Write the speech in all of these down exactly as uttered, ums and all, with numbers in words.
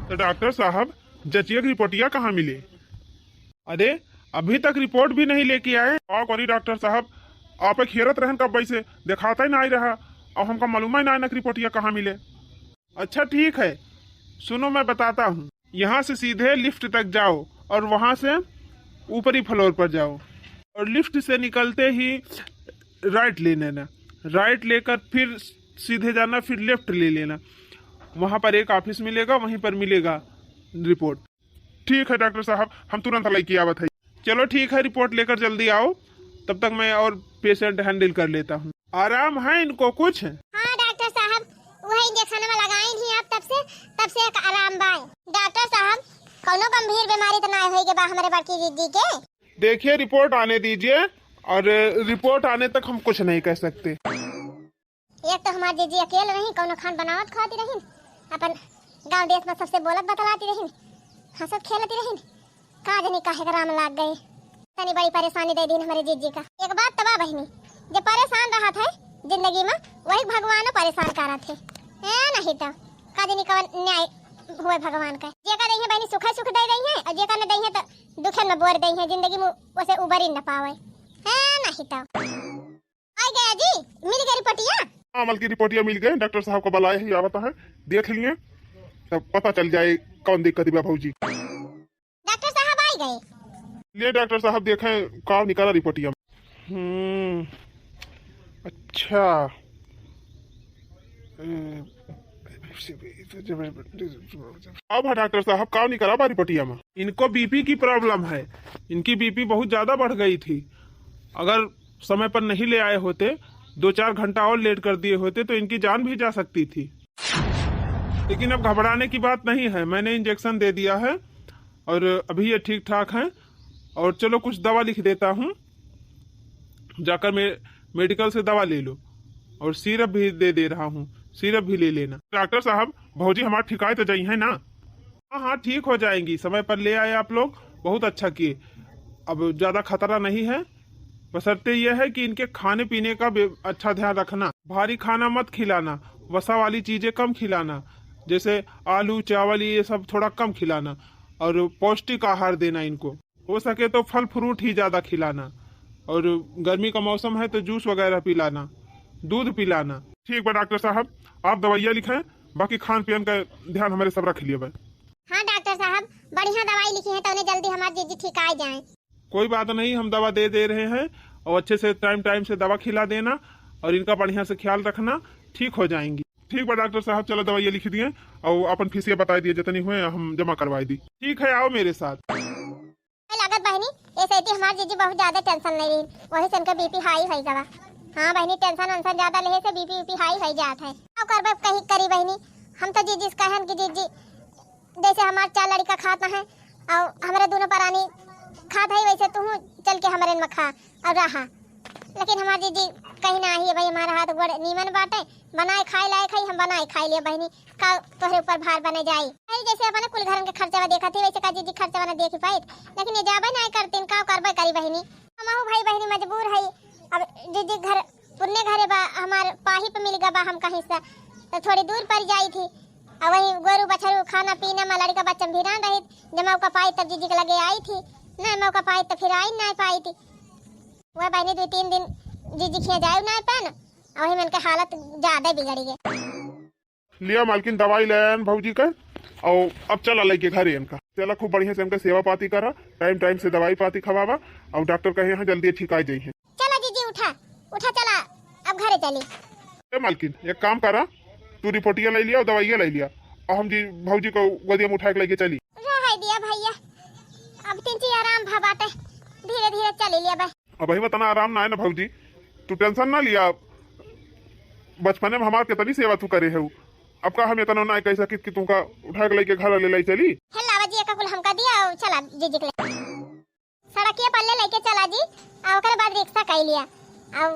तो डॉक्टर साहब, जचिया की रिपोर्टिया कहाँ मिले? अरे, अभी तक रिपोर्ट भी नहीं लेके आए। का करी डॉक्टर साहब, आप एक हेरत रहन कब से, देखाता ही ना आई रहा, और हमका मालूम ही ना ना कि रिपोर्टिया कहाँ मिले। अच्छा ठीक है, सुनो मैं बताता हूँ। यहाँ से सीधे लिफ्ट तक जाओ और वहाँ से ऊपरी फ्लोर पर जाओ और लिफ्ट से निकलते ही राइट ले लेना, राइट लेकर फिर सीधे जाना, फिर लेफ्ट ले लेना। वहाँ पर एक ऑफिस मिलेगा, वहीं पर मिलेगा रिपोर्ट। ठीक है डॉक्टर साहब, हम तुरंत लेके आवत है। चलो ठीक है, रिपोर्ट लेकर जल्दी आओ, तब तक मैं और पेशेंट हैंडल कर लेता हूँ। आराम है इनको कुछ? हाँ डॉक्टर साहब, वह इंजेक्शन में लगाई नहीं आप तब से, तब से एक आराम बा। डॉक्टर साहब, कौनो गंभीर बीमारी तो ना होई के बा हमारे बड़की दीदी के? देखिए, रिपोर्ट आने दीजिए, और रिपोर्ट आने तक हम कुछ नहीं कह सकते। एक तो हमार जीजी अकेल रही, कौनो खान बनावत खाती रही, अपन गांव देश में सबसे बोलत बतलाती रही, हंसत खेलती रही। का जानी काहे का राम लाग गए, तनी बड़ी परेशानी दे दीन हमारे जीजी का। एक बात तबा बहिनी, जे परेशान रहत है जिंदगी में, वही भगवानो परेशान करत है। ए नहीं तो का जानी कवन न्याय हुए भगवान का। जेका दई है बहिनी सुखे सुख दे दई है, और जेका न दई है तो दुखे में बोर दई है, जिंदगी में उसे उबर ही न पावे। है नहीं तो। आ गया जी, मिल गया रिपोर्टिया? हाँ, मलकिन रिपोर्टिया मिल गए, डॉक्टर साहब को बुलाए ही आवता है, देख लिए, तब पता चल जाए कौन दिक्कत बा भौजी। डॉक्टर साहब आ गए। ले डॉक्टर साहब देखें का निकाला रिपोर्टिया में। हम्म, अच्छा। अब है डॉक्टर साहब, का निकला बा रिपोर्टिया में? इनको बीपी की प्रॉब्लम है, इनकी बीपी बहुत ज्यादा बढ़ गई थी। अगर समय पर नहीं ले आए होते, दो चार घंटा और लेट कर दिए होते तो इनकी जान भी जा सकती थी। लेकिन अब घबराने की बात नहीं है, मैंने इंजेक्शन दे दिया है और अभी ये ठीक ठाक हैं। और चलो कुछ दवा लिख देता हूँ, जाकर मैं मेडिकल से दवा ले लो, और सिरप भी दे दे रहा हूँ, सिरप भी ले लेना। डॉक्टर साहब, भौजी हमार ठिकाए तो जाई है ना? हाँ हाँ, ठीक हो जाएंगी, समय पर ले आए आप लोग, बहुत अच्छा किए। अब ज़्यादा खतरा नहीं है, बशर्ते यह है कि इनके खाने पीने का बे-, अच्छा ध्यान रखना। भारी खाना मत खिलाना, वसा वाली चीज़ें कम खिलाना, जैसे आलू चावल ये सब थोड़ा कम खिलाना, और पौष्टिक आहार देना इनको। हो सके तो फल फ्रूट ही ज़्यादा खिलाना, और गर्मी का मौसम है तो जूस वगैरह पिलाना, दूध पिलाना। ठीक बा डॉक्टर साहब, आप दवाइयाँ लिखें, बाकी खान पियन का ध्यान हमारे सब रख लिए बा। हाँ डॉक्टर साहब, बढ़िया दवाई लिखी है तो उन्हें जल्दी हमार जीजी ठीक आ जाए। कोई बात नहीं, हम दवा दे दे रहे हैं, और अच्छे से टाइम टाइम से दवा खिला देना, और इनका बढ़िया से ख्याल रखना, ठीक हो जाएंगी। ठीक बा डॉक्टर साहब, चलो दवाइयाँ लिख दिए, और अपन फीसिया बता दिए, जितनी हुए हम जमा करवाई दी। ठीक है, आओ मेरे साथ। ए लागत बहिनी, ए सेती हमार जीजी बहुत ज्यादा टेंशन ले रही, वही से उनका बीपी हाई होई गवा। हाँ बहिनी, टेंशन वेंशन ज्यादा लेहे से बीपी वीपी हाई होई जात है। का करबे कहीं करी बहिनी, हम तो जीजी से कहन कि जीजी जैसे हमार चार लड़का खात है और हमारे दोनों परानी खात है, वैसे तू चल के हमारे में खा और रहा। लेकिन हमार जीजी कहीं ना आई है भाई, हमारा हाथ गोड़ नीमन बाटे, बनाए खाए लायक है, हम बनाए खाए लिए बहिनी, का तोहरे ऊपर भार बने जाई? भाई जैसे अपने कुल घरन के खर्चा देखा थी, वैसे का जीजी खर्चा ना देखी पाई, लेकिन ये जाबे ना करतीन, का करबे करी बहिनी? हमहू भाई बहिनी मजबूर है। अब जीजी घर पुरने घरे बा, हमार पाही पे मिल गवा बा हमका हिस्सा, तो थोड़ी दूर पड़ जाई थी। और वही गोरू बछरू खाना पीना में लड़का बच्चा में भिरान रही, जब मौका पाई तब जीजी के लगे आई थी, नहीं मौका पाई तो फिर आई ना पाई थी। वह बहिनी दो तीन दिन जीजी खिया जाए ना पान, और वही मन के हालत ज्यादा बिगड़ गए। लिया मालकिन दवाई ले आयन भौजी के, और अब चला लेके घरे इनका। चला खूब बढ़िया से इनका सेवा पाती करा, टाइम टाइम से दवाई पाती खवावा, और डॉक्टर कहे हैं जल्दी ठीक आ जाइए। चला जीजी उठा, उठा चला, अब घरे चली। ए मालकिन, एक काम करा, तू रिपोर्टिया ले लिया और दवाइया ले लिया, और हम जी भौजी को गोदिया में उठा के लेके चली। रहाई दिया भैया, अब तिनची आराम भा बाटे, धीरे धीरे चली लिया बा। अब वही इतना आराम ना है ना भौजी, तू टेंशन ना लिया। बचपने में हमार कितनी सेवा तू करे है, अब का हम इतना ना कह सकित कि तुमका उठा के लेके घर ले ले चली। हे लावा जी, एका कुल हमका दिया और चला जीजी के ले। सड़किया पल्ले लेके चला जी, आ ओकरे बाद रिक्शा कई लिया। आ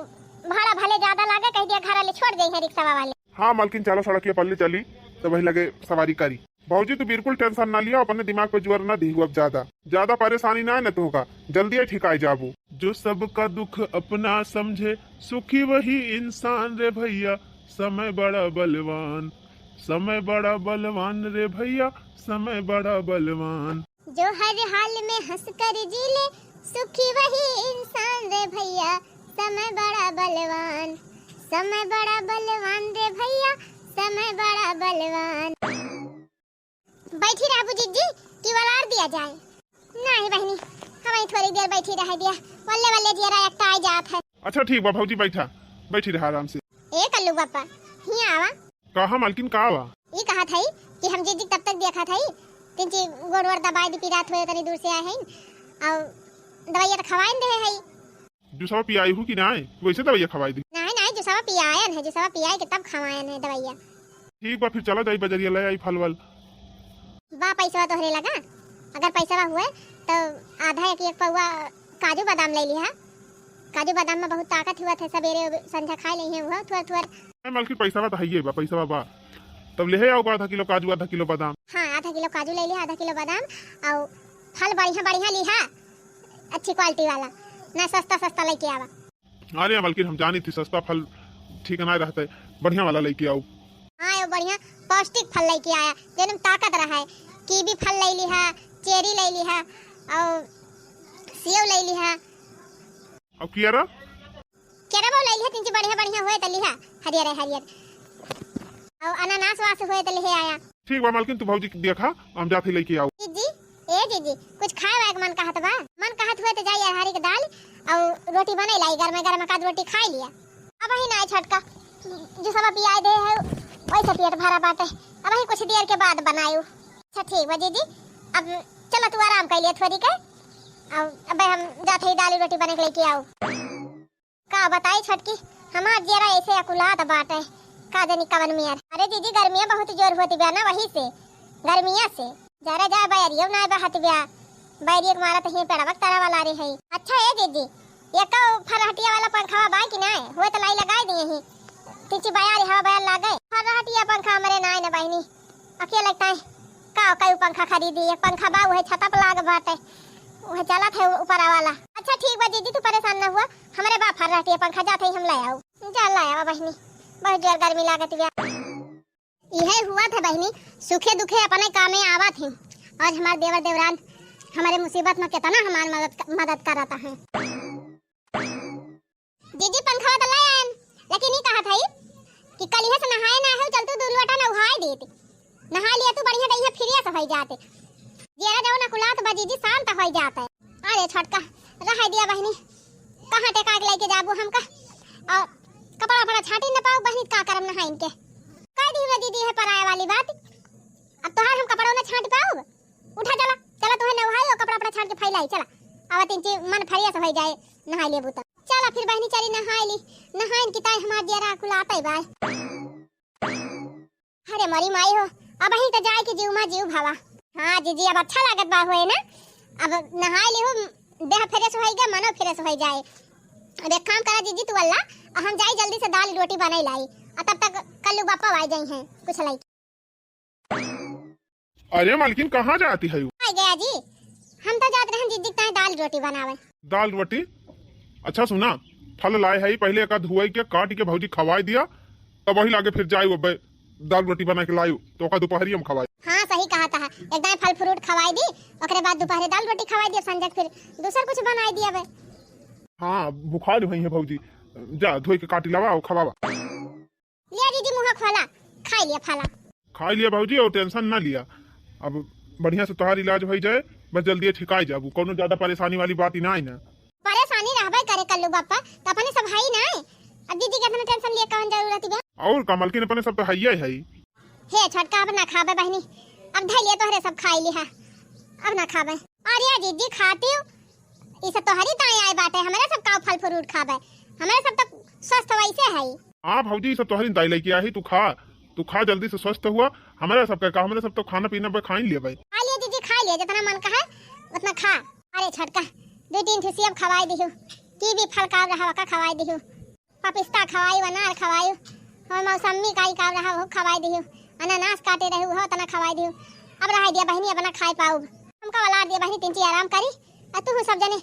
भाड़ा भले ज्यादा लागे, कह दिया घर ले छोड़ दे हैं रिक्शा वाले। हाँ मालकिन, चला सड़किया पल्ले चली, तो वही लगे सवारी करी। भौजी तू बिल्कुल टेंशन ना लिया, अपने दिमाग पे जोर ना दी अब ज्यादा। ज्यादा परेशानी ना है ना तुमका, जल्दी ही ठिकाए जाबू। जो सबका दुख अपना समझे, सुखी वही इंसान रे भैया, समय बड़ा बलवान। समय बड़ा बलवान रे भैया, समय बड़ा बलवान। जो हर हाल में हंस कर जी ले, सुखी वही इंसान रे भैया, समय बड़ा बलवान, समय बड़ा बलवान रे भैया, समय बड़ा बलवान। बैठी रहबू जिज्जी कि वलार दिया जाए? नाही बहिनी, हमही थोड़ी देर बैठी रह दिया, वल्ले वल्ले जियरा एकटा आ जात है। अच्छा ठीक बा भौजी, बैठा, बैठी रहा आराम से। ए कल्लू बापा, हियाँ आवा। कहा मालकिन, का बा? ई कहत हई कि हम जिज्जी तब तक देखत हई, तिनची गोड़ वोड़ दबाई दी, पीरात होए तनी दूर से आए हई, और दवाइया तो खवाइन रहे हई। जुसवा पियाई हूँ कि नाय? वैसे दवाइया खवाई दी। नाय, नाय, जुसवा पियायन है, जुसवा पियाए के तब खवायन है दवाइया। ठीक बा, फिर चला जाई बजरिया, ले आई फल वल। बा पैसवा तोहरे लगा? अगर पैसवा हुए तो आधा एक, एक पौवा काजू बादाम ले लिहा। काजू बादाम में बहुत ताकत हुआ था, सवेरे संझा खाए लेहे हुआ थोर थोर। ए मालकिन, पैसवा तो हइये बा, पैसवा बा। तब लेहे आऊ बा आधा किलो काजू, आधा किलो बादाम। हाँ, आधा किलो काजू ले लिहा, आधा किलो बादाम, और फल बढ़िया बढ़िया लिहा, अच्छी क्वालिटी वाला, ना सस्ता सस्ता लेके आवा। अरे मालकिन, हम जानी थी सस्ता फल ठीक ना रहता है, बढ़िया वाला लेके आऊ। हाँ, वो बढ़िया पौष्टिक फल लेके आया, जेनम ताकत रहा है। कीवी फल ले लिहा, चेरी ले लिहा, और सेव ले लिहा। अब कियारा? केरा वो ले लिहा, तिनची बढ़िया बढ़िया हुए तो लिहा, हरियर है हरियर। और अनानास वास हुए तो लिहे आया। ठीक बा मालकिन, तू भौजी के देखा, हम जाते लेके आऊ। जिज्जी, ए जिज्जी, कुछ खाए वाए के मन कहत बा? मन कहत हुए तो जाई अरहरी के दाल और रोटी बने लाई, गरमे गरमे का रोटी खाई लिया। अबही ना छोटका, जुसवा पियाए दे है, वैसे पेट भरा बाटे, अबही कुछ देर के बाद बनायू। अच्छा ठीक बा जिज्जी, अब चला तू आराम कर लिया थोड़ी के, अब अबे हम जाते ही दाल रोटी बने के लेके आऊ। का बताई छोटकी, हमार जियरा ऐसे अकुलात बाटे, का जानी कवन मियर। अरे जिज्जी, गर्मिया बहुत जोर होती बा ना, वही से, गर्मिया से। जरा जा बैरियो ना बहत बा, बैरियो के मारा तो ही पेड़वा के तरह वाला रे है। अच्छा ए जिज्जी, ये का फरहटिया वाला पंखवा बा कि नाय? हुए तो लाई लगाई दिए ही, तिची बयार हवा बयार लागे। फरहटिया पंखा हमरे नाय न बहिनी, अकेले ताई का कई पंखा खरीदी? एक पंखा बा, उहे छता पे लाग बाटे, उहे चलत है ऊपर वाला। अच्छा ठीक बा जिज्जी, तू परेशान न हुआ, हमरे बा फरहटिया पंखा, जात है हम ले आऊ। जा ले आवा बहिनी, बहुत जोर गर्मी लागत बा। इहे हुआ था बहिनी, सुखे दुखे अपने कामे आवत ही। आज हमार देवर देवरान हमारे मुसीबत में कितना हमार मदद, मदद करता है। जिज्जी पंखवा तो ले आयन, लेकिन ई कहत हई कि कलिहे से नहाए ना हो, चल तू दू लोटा नहाए देत। नहा लिया तू बढ़िया, दहिया फ्रेश होई जाते। जियरा जवन अकुलात बा जिज्जी, शांत होई जाते। अरे छोटका, रह दिया बहिनी, कहाँ टेका के लेके जाबू हमका? और कपड़ा वपड़ा छाटी न पाऊ बहिनी, का करम नहाइन के? कह दी ना दीदी है पराए वाली बात, अब तोहार हम कपड़ों न छाट पाऊ। उठा चला, चला तोहे नहाई और कपड़ा वपड़ा छाट के फैलाई, चला। अब तिनची मन फ्रेश होई जाए, नहाई लेबू तब। चला फिर बहिनी, चली नहाई ली, नहाइन की ताई हमार जियरा अकुलाते बा। अरे मोरी माई हो, अबही तो जाए के जीव मा जीव भावा। हाँ जिज्जी, अब अच्छा लागत बा हुए ना, अब नहाई ली हो, देह फ्रेश होई गया, मनो फ्रेश होई जाए। अब एक काम करा जिज्जी तू अल्लाह, और हम जाई जल्दी से दाल रोटी बनाई लाई, और तब तक कल्लू बापा आ जाई हैं कुछ लाई। अरे मालकिन, कहाँ जाती है? आ गया जी, हम तो जात रहन जिज्जी ताई दाल रोटी बनावे। दाल रोटी? अच्छा सुना, फल लाए है, पहले एका धुआई के काट के भौजी खवाई दिया, तब वही लागे फिर जाई वो बे-, दाल रोटी बना के लाई तो ओका दोपहरी हम खवाई। हाँ सही कहा था, एक दाई फल फ्रूट खवाई दी, ओकरे बाद दोपहरे दाल रोटी खवाई दिया, संझक फिर दूसर कुछ बनाई दिया बे। हाँ बुखार हुई है भौजी, जा धोई के काटी लावा और खवावा। लिया दीदी मुँह खोला, खाई लिया फला। खाई लिया भौजी और टेंशन ना लिया, अब बढ़िया से तोहार इलाज होई जाए, बस जल्दी ठिकाई जाबू, कौनो ज्यादा परेशानी वाली बात ही ना आई ना। परेशानी रहबे करे कल्लू बापा, तो अपने सब हई ना, अब दीदी के इतना टेंशन लिए कौन जरूरत बा? और का मालकिन, अपने सब तो हइये हई। हे छोटका, अब ना खाबे बहिनी, अब धैले तोहरे सब खाई लिहा, अब ना खाबे। अरे दीदी खाती, ई सब तोहरी ताई आए बाटे, हमरे सब का फल फ्रूट खाबे, हमरे सब तो स्वस्थ वैसे हई। हाँ भौजी, ई सब तोहरी ताई लेके आई, तू खा, तू खा, जल्दी से स्वस्थ हुआ। हमरे सब का, हमरे सब तो खाना पीना बे खाई लेबे। खा लिया दीदी, खा लिया, जितना मन का है उतना खा। अरे छोटका, दो तीन ठे सेब खवाई दिहु, कीवी फल का रहा का खवाई दिहु, पपिस्ता खवाई, अनार खवाई, और मौसमी काई का रहा वो खवाई दिहु, अनानास काटे रहे वो तना खवाई दिहु। अब रहा दिया बहिनी, अपना खाए पाउब, हमका वाला दिया बहिनी, तिनची आराम करी। आ तू सब जने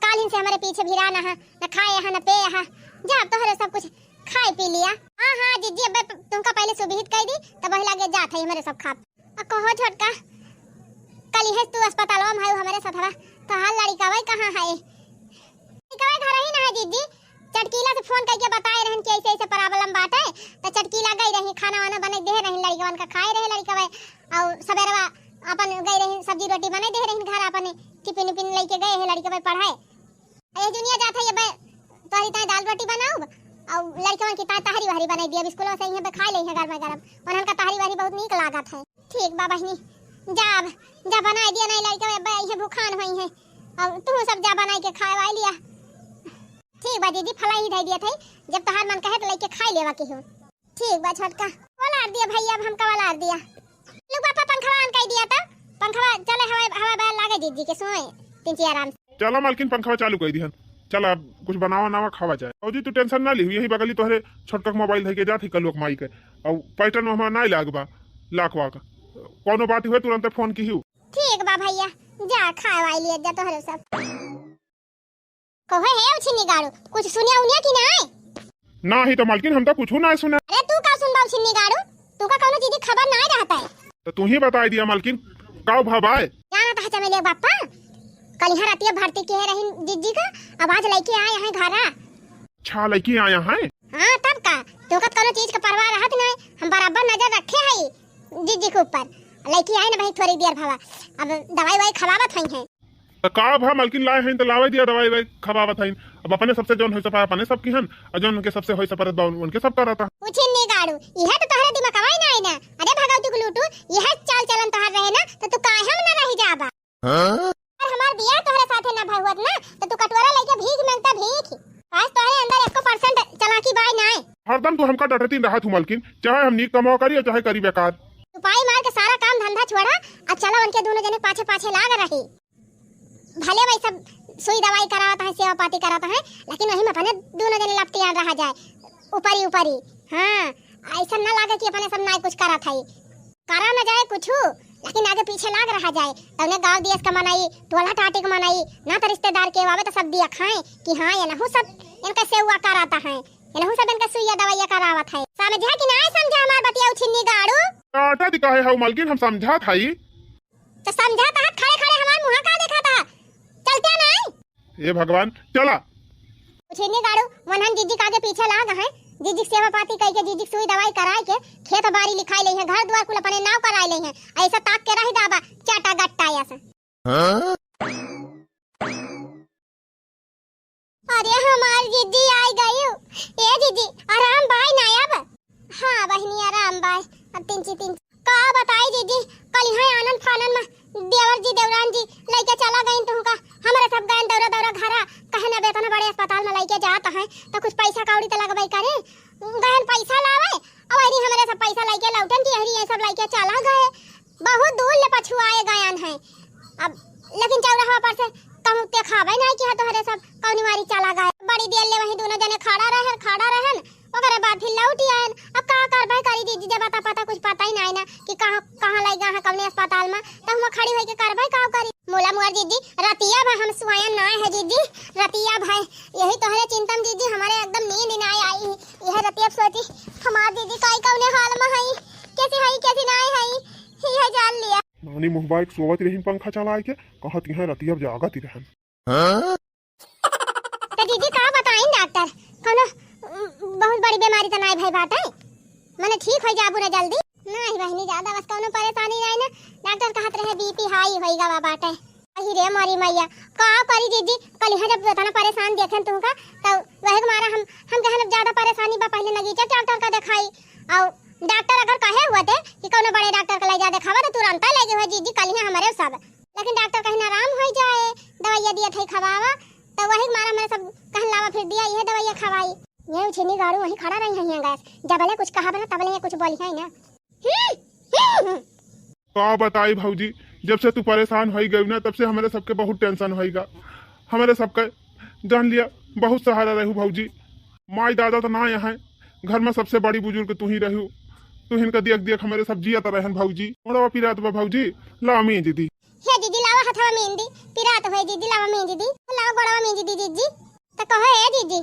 कालिन से हमरे पीछे भिरा ना हा, न खाए हा, न पे हा। जा, अब तोहरे सब कुछ खाए पी लिया। हाँ, हाँ, जिज्जी, अबे प-, तुमका पहले सुबहित कह दी, तब वही लगे जात है हमरे सब खात। आ कहो छोटका, कल इहे तू अस्पतालवा में है हमरे साथ हवा, तो हाल लड़िकवा कहाँ है? लड़िकवा घर ही ना है जिज्जी, चटकीला से फोन करके बताए रहन कि ऐसे ऐसे problem बाटे, तो चटकीला गई रही, खाना वाना बने दे रही, लड़िकवन का खाए रहे लड़िकवा, और सबेरवा अपन गई रही, सब्जी रोटी बने दे रही घर, अपन टिफिन उफिन लेके गए हैं लड़िकवा पढ़ाए। ए दुनिया जात है, ये बे, तोहरी ताई दाल रोटी बनाउब, और लड़कवन की ताई तहरी वहरी बनाई दिया, स्कूल से इहे बे खा ले हैं गरमा गरम, उन्हन का तहरी वहरी बहुत नीक लागत है। ठीक बा बहिनी, जा अब, जा बनाई दिया, नहीं लड़के बे इहे भूखान होई हैं, अब तू सब जा बनाई के खाए वाई लिया। ठीक बा दीदी, फलाई ही दे दिया था, जब तोहार मन कहे तो लेके खाई लेवा के हो। ठीक बा छोटका, वालार दिया भैया, अब हमका वालार दिया। लोग बापा पंखवा on कर दिया तो, पंखवा चले, हवा, हवा बहर लागे दीदी के सोए, तीन चार आराम से। चला मालकिन, पंखवा चालू कर दिहन। चला, अब कुछ बनावा नावा खावा जाए। भौजी, तू tension ना ली, यही बगली तोहरे छोटका के मोबाइल धइके जात ही कलुआ के माई के। और पैटर्न में हमारा नाई लाग बा, लाख वाक। कौनो बात हुए, तुरंते फोन की ही। ठीक बा भैया, जा खाए वाई लिए जा तोहरे सब। कहो हे उछिन्नी गाड़ू, कुछ सुनिया उनिया कि नाय? नाही तो मालकिन, हम तो कुछ ना सुना। अरे तू का सुनबा उछिन्नी गाड़ू, तू का कौनो चीज की खबर नाय रहता है। तो तू ही बताई दिया मालकिन, का भवा है? जानत है चमेलिया बापा, कल यहाँ रातिया भर्ती किहे रही जिज्जी का, अब आज लइके आए हैं घरा। अच्छा, लइके आया है? हाँ, तब का, तू का कौनो चीज का परवाह रहत नाय, हम बराबर नजर रखे है जिज्जी के ऊपर। लइके आए ना भाई थोड़ी देर भवा, अब दवाई ववाई खवावत हई है। त का भा मालकिन लाए हईन त लावे दिया दवाई वाई खवावत हईन। अब अपने सबसे जौन होई सपा अपने सब किहन, और जौन उनके सबसे होई सपरत बा उनके सब करता। उछिन्नी गाड़ू, इहे तो तोहरे दिमागवा ही ना आई ना। अरे भगवती के लूटू, इहे चाल चलन तोहर रहे ना, तो तू काहे में ना रही जाबा? हाँ? अगर हमार बियाह तोहरे साथे ना भय हुअत ना, तो तू कटोरा लेके भीख मांगता भीख। आज तोहरे अंदर एको percent चालाकी बाय नाय। हरदम तू हमका डटती रहत हूँ मालकिन, चाहे हम नीक कमावा करी और चाहे करी बेकार। तू पाई मार के सारा काम धंधा छोड़ा, आ चला उनके दोनों जने पाछे पाछे लाग रही। भले वही सब सुई दवाई करावत है, सेवा पाती करावत है, लेकिन वही में अपने दोनों जने लपटियान रहा जाए, ऊपरी ऊपरी। हाँ, ऐसा ना लागे कि अपने सब नाई कुछ करत है, करा ना जाए कुछ, लेकिन आगे पीछे लाग रहा जाए। तौने गाँव देश का मनई, टोला टाटी का मनई, ना तो रिश्तेदार के आवे तो सब दिया खाए कि हाँ, ये नहू सब इनका सेवा कराता है, ये नहू सब इनका सुइया दवाइया करावत है। समझा कि ना समझा हमार बतिया उछिन्नी गाड़ू? टाटा दिखाए हऊ मालकिन, हम समझा था ही। तो समझा तहत खड़े खड़े हमार मुँह का देखा था, चलते नहीं। हे भगवान, चला। उछिन्नी गाड़ू, वनहन जिज्जी के आगे पीछे लाग हैं, जिज्जी के सेवा पाती कई के, जिज्जी के सुई दवाई कराए के, खेत बारी लिखाई ले हैं, घर द्वार कुल अपने नाव कराए ले हैं, ऐसा ताक के रह जाबा, चाटा गट्टा ऐसा। हाँ? अरे हमार जिज्जी आई गई। ए जिज्जी, आराम बाय ना अब? हाँ बहिनी, आराम बाय। अब तिनची तिनची का बताई जिज्जी, कल यहाँ आनन फानन में देवर जी देवरान जी लइके चला गईन तुहका। हमरे सब गयन दौरा दौरा घरा, कहे ना बेतना बड़े अस्पताल में लइके जात हैं, तो कुछ पैसा कौड़ी तो लगबे करे। गयन पैसा लावे, और अरे हमरे सब पैसा लइके लौटन की अरे ये सब लइके चला गए। बहुत दूर ले पछुआए गयन हैं। अब लेकिन चौराहा पर से कहूँ देखावे नहीं कि है तोहरे सब कौनी मारी चला गए। बड़ी देर ले वहीं दोनों जने खड़ा रहन, खड़ा रहन, ओकरे बाद फिर लौट आयन। अब का करबे करी दीदी, जब अता पता कुछ पता ही नहीं ना कि कहाँ, कहाँ लइ गए हैं, कौने अस्पताल में, तो हम खड़ी होके करबे का करी। मोला मुअर दीदी, रतिया भा हम सुआयन ना है दीदी, रतिया भा यही तोहरे चिंता में दीदी, हमारे एकदम नींद ना आई। यह रतिया सोची हमार दीदी काई कौने हाल में हई, कैसी हई, कैसी नाई हई, यह जान लिया। नानी मुँह बाइक सोवत रहिन पंखा चलाए के, कहत यहाँ रतिया जागत ही रहन। तो दीदी का बताइन डॉक्टर, कोनो, उम, बहुत बड़ी बीमारी तो नाई भई बाटे, मने ठीक हो जाबू ना जल्दी। नहीं बहिनी, ज्यादा बस कौनो परेशानी नहीं ना, डॉक्टर कहत रहे बीपी हाई होई गवा बाटे। अही रे मोरी मैया, का करी दीदी, कल यहाँ जब इतना परेशान देखेन तुमका, तो वही के मारा हम, हम कहन अब ज्यादा परेशानी बा, पहले नगीचा डॉक्टर का दिखाई। और डॉक्टर अगर कहे हुआ थे कि कौनो बड़े डॉक्टर का ले जा दिखावा, तो तुरंत ले गए हुए दीदी, कल यहाँ हमारे सब। लेकिन डॉक्टर कहीं आराम हो जाए, दवाइया दिया थे खवावा, तो वही के मारा मैंने सब कहन लावा फिर दिया, यह दवाइया खवाई। ये उछिनी गाड़ू वहीं खड़ा रही है, यहाँ गैस, जबले कुछ कहा बना, तबले ये कुछ बोली है ना। हम्म, हम्म, हम्म। का बताई भौजी, जब से तू परेशान होई गई ना, तब से हमरे सबके बहुत tension होई गा। हमरे सबके जान लिया, बहुत सहारा रहू भौजी। माई दादा तो ना यहाँ, घर में सबसे बड़ी बुजुर्ग तू ही रहू। तू हिनका देख देख हमरे सब जियत रहन भौजी। गोड़वा पिरात बा भौजी, लाओ मींज दी। हे दीदी, लावा हथवा मींज दी, पिरात होए दीदी, लावा मींज दी, लावा गोड़वा मींज दी दीदी। तो कहो, "ए दीदी,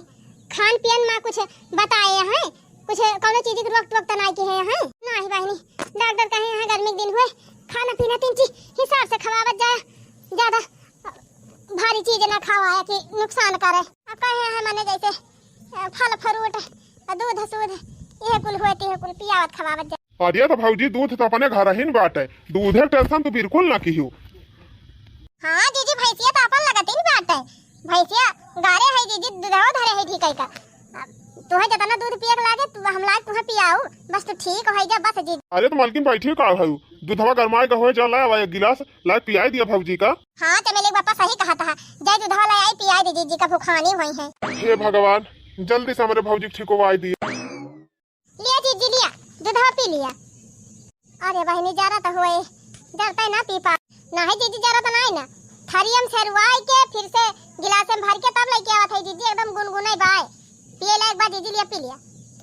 खान पियन मा कुछ बताए हैं? कुछ कौनो चीज के रोक टोक त नाई किहे हैं? नाहीं बहिनी, डॉक्टर कहे हैं गर्मी के दिन हुए, खाना पीना तीन चीज हिसाब से खवावत जाए, ज्यादा भारी चीज ना खवाए कि नुकसान करे। अब कहे हैं मने जैसे, अ, फल फ्रूट, अ, दूध सूध, इहे कुल हुए तिहे कुल पियावत खवावत जाए। अरे तो भौजी, दूध तो अपने घर ही न बाटे, दूधे के टेंशन तू बिल्कुल ना किहू। हाँ जीजी, भैंसिया तो अपन लगत ही न बाटे, भैंसिया गारे है जीजी, दूधवा धरे है ठीक है का। अब तुहे जितना दूध पिए के लागे, तू हम लाग तुहे पियाऊ, बस तू ठीक हो जा बस जीजी। अरे तो मालकिन बैठी का है, दूधवा गरमाए का हो जा, लावा एक गिलास, ला पियाई दिया भौजी का। हाँ चमेली के बापा सही कहा था, जाए दूधवा ला आई पियाई दे जीजी का, भुखानी हुई है। हे भगवान, जल्दी से हमरे भौजी के ठिकवाई दिया। लिया जीजी लिया, दूधवा पी लिया। अरे बहिनी, जरा तो होए, जरते ना पी पा। ना है जीजी, जरा तो नाई ना। थरियम सेरुआई के फिर से गिलास में भर के तब लेके आवत है जीजी, एकदम गुनगुनाई बाय। पिए लायक बा जीजी, लिया पी लिया।